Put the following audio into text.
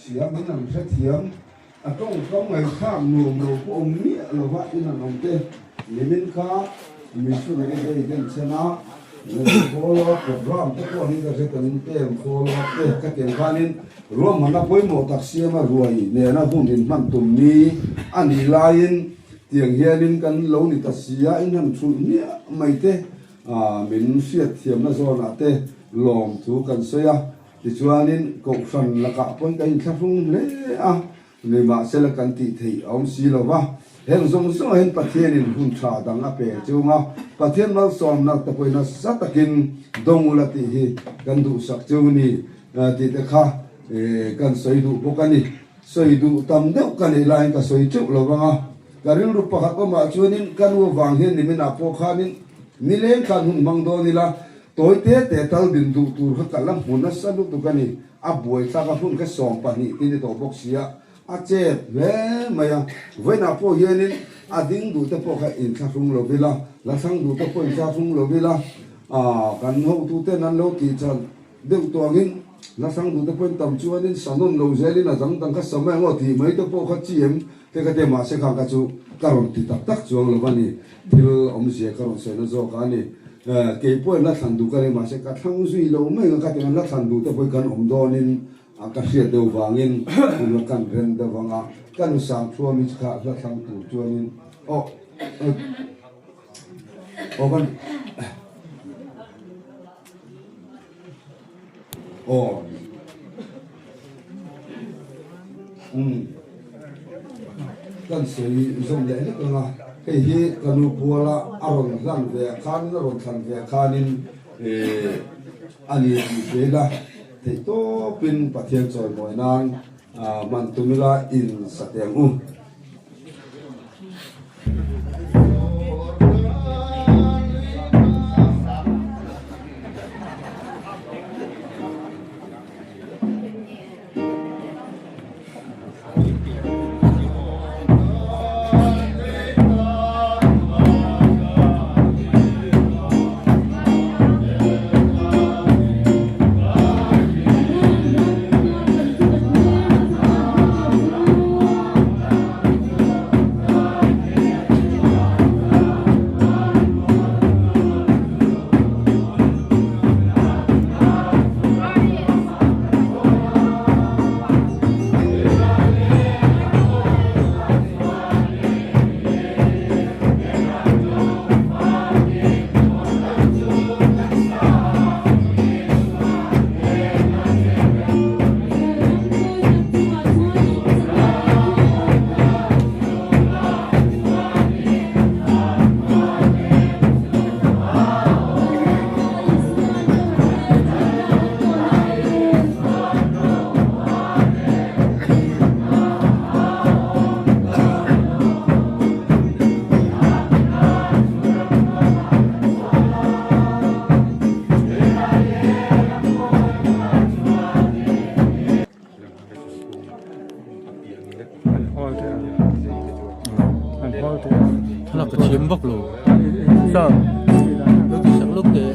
sia, min an hrethiam. A tawngkam ngaihthlak nuam lo pawh awm miah lova in an awm te nimin kha missionary day denchhen a follow up program te pawh hi ka hre kan in pem follow up te ka tiang khanin ruahmanna pawimawh tak siama ruai nena hun in hman tum ni a nih laiin tiang hianin kan lo ni ta si a in han thulh miah mai te min hriatthiamna zawnah te lawmthu kan sawi a. Tichuanin Kohhran lakah pawn ka inthlahrung hle a, nimahsela kan tih theih a awm si lo va. Heng zawng zawngah hian Pathianin hun tha dang a pe chung a, Pathian malsawmna te pawhin nasa takin dawng ula tih hi kan duhsak cheu ni tih te kha kan sawi duh bawk a ni. Sawi duh tam deuh ka neih laiin ka sawi teuh lo vang a, ka rilru pakhat awmah chuanin ka nu avang hian niminah pawh khanin nileng khan hun hmang dawn ila, Tawi te te tal din duh tur kha ka la hmu nasa lutuk a ni. A buaithlak a hun kha 12 te ni tawh bawk sia, a chep hle mai a. Vawiinah pawh hianin a ding duh te pawh kha inthlahrung lo ila, la thlang duh te pawh inthlahrung lo ila, kan hotu ten an lo tih chan deuh tawh angin la thlang duh te pawhin tam chuanin sa nawn lo zelin a dang dang kha sa mai ang aw tih mai te pawh kha chi em te ka tia mahse khang kha chu ka rawn ti tak tak chuang lo a ni. Thil awmzia ka rawn sawi na zawk a ni. Kei pawhin la thlan duh ka ring mahse ka thlang zui lo mai ang a, ka ti ang la thlan duh te pawhin kan awm dawnin ka hriat deuh vangin hun a kan rem deuh ang a, ka nu sang thuam hi kha hla thlang tur chuanin aw aw kan Aw. Umm. Kan sawi zawm leh hlek ang a, hei hi ka nu puala a rawn hlan ve ah khanin a rawn thlan ve ah khanin eh a ni tih hria ila theihtawpin Pathian chawimawi nan hman tum ila in sa teh ang u. Thlalak ka thiam vak lo sir lo ti sak lawk teh.